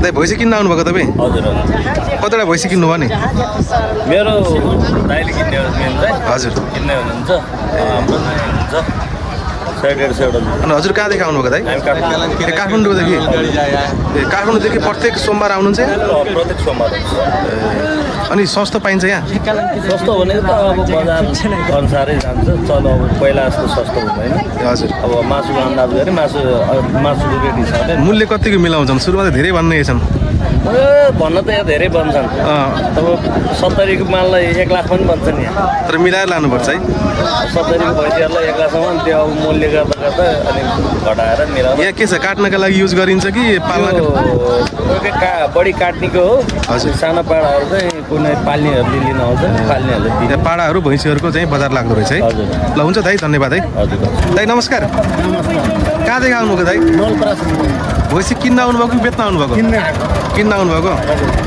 दाइ भैँसी किन्न आउनुभएको तपाईँ? हजुर कतिवटा भैँसी किन्नु भयो नि? मेरो दाइले किन्ने हो मेन चाहिँ हजुर। किन्ने हुनुहुन्छ हाम्रो हुनुहुन्छ 100-150 अनि हजुर कहाँदेखि आउनुभएको दाइ? हामी काठमाडौँ ए काठमाडौँदेखि? ए काठमाडौँदेखि प्रत्येक सोमबार आउनुहुन्छ यहाँ? प्रत्येक सोमबार अनि सस्तो पाइन्छ यहाँ? सस्तो भनेको त अब बजार अनुसारै जान्छ चल अब पहिला जस्तो सस्तो हुँदैन हजुर। अब मासुको अन्दाज गरे मासुको रेट हिसाबले मूल्य कतिको मिलाउँछन्? सुरुमा त धेरै भन्ने छन्। भन्न त यहाँ धेरै बन्छन् अब 70को माललाई 1 लाख पनि बन्छ नि यहाँ तर मिलाएर लानुपर्छ है। 70को भैँसीहरूलाई 1 लाखसम्म त्यो अब मूल्य गर्दा गर्दा अनि घटाएर मिलाएर यहाँ के छ काट्नका लागि युज गरिन्छ कि पाल्नको? बढी काट्नेको हो हजुर। सानो पाडाहरू चाहिँ कुनै पाल्नेहरूले लिन आउँछ पाल्नेहरूले दिन्छ यहाँ पाडाहरू भैँसीहरूको चाहिँ बजार लाग्दो रहेछ है। हजुर ल हुन्छ दाइ धन्यवाद है। हजुर दाइ नमस्कार। कहाँदेखि आउनुभएको दाइ? भैँसी किन्न आउनुभएको कि बेच्न आउनुभएको? किन्न आउनुभएको?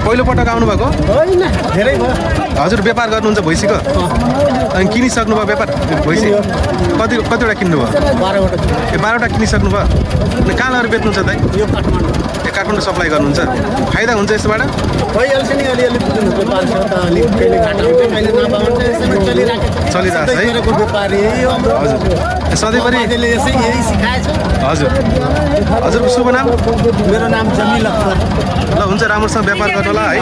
पहिलोपटक आउनुभएको? धेरै भयो। हजुर व्यापार गर्नुहुन्छ भैँसीको? अनि किनिसक्नु भयो व्यापार भैँसी? कतिवटा किन्नुभयो? 12वटा ए 12वटा किनिसक्नु भयो? अनि कहाँ लगेर बेच्नुहुन्छ दाइ? यो काठमाडौँ ए काठमाडौँ सप्लाई गर्नुहुन्छ? फाइदा हुन्छ यसबाट? भइहाल्छ नि अलिअलि बुझ्नु व्यापारसँग त अलिक कहिले घाटा हुन्छ कहिले नाफा हुन्छ यसरी चलिरहेको छ है? व्यापारी यही हो हाम्रो। हजुर। सधैँभरि यही सिकाएछ। हजुर। हजुरको शुभ नाम? मेरो नाम जमिल अख्तर। ल हुन्छ राम्रोसँग व्यापार गर्नु होला है।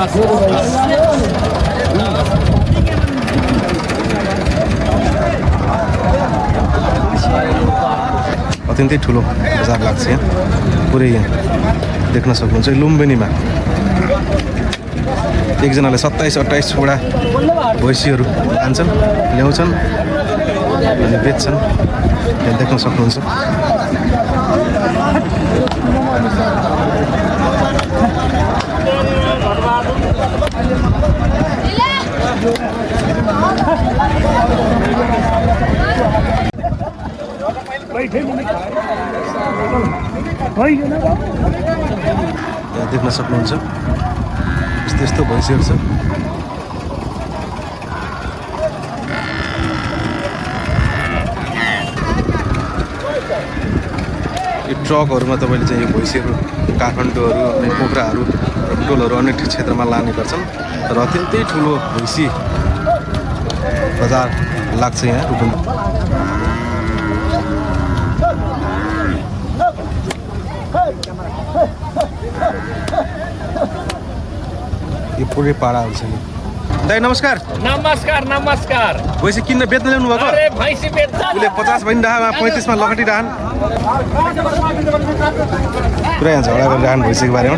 अत्यन्तै ठुलो बजार लाग्छ यहाँ पुरै यहाँ देख्न सक्नुहुन्छ लुम्बिनीमा एकजनाले 27-28 वटा भैँसीहरू लान्छन् ल्याउँछन् अनि बेच्छन् यहाँ देख्न सक्नुहुन्छ। यहाँ देख्न सक्नुहुन्छ यस्तो यस्तो भैँसीहरू छ। यो ट्रकहरूमा तपाईँले चाहिँ यो भैँसीहरू काठमाडौँहरू अनि पोखराहरू र टोलहरू अन्य क्षेत्रमा लाने गर्छन् र अत्यन्तै ठुलो भैँसी बजार लाग्छ यहाँ रूपन्देही। यो पुरै पाडाहरू छ। दाइ नमस्कार। नमस्कार नमस्कार। भैँसी किन्न बेच्न ल्याउनु भएको? अरे भैँसी बेच्छ उसले 50 भनिराखमा 35 मा लखटिरहन्। पुरा यहाँ झगडा गरिरहन् भैँसीको बारेमा।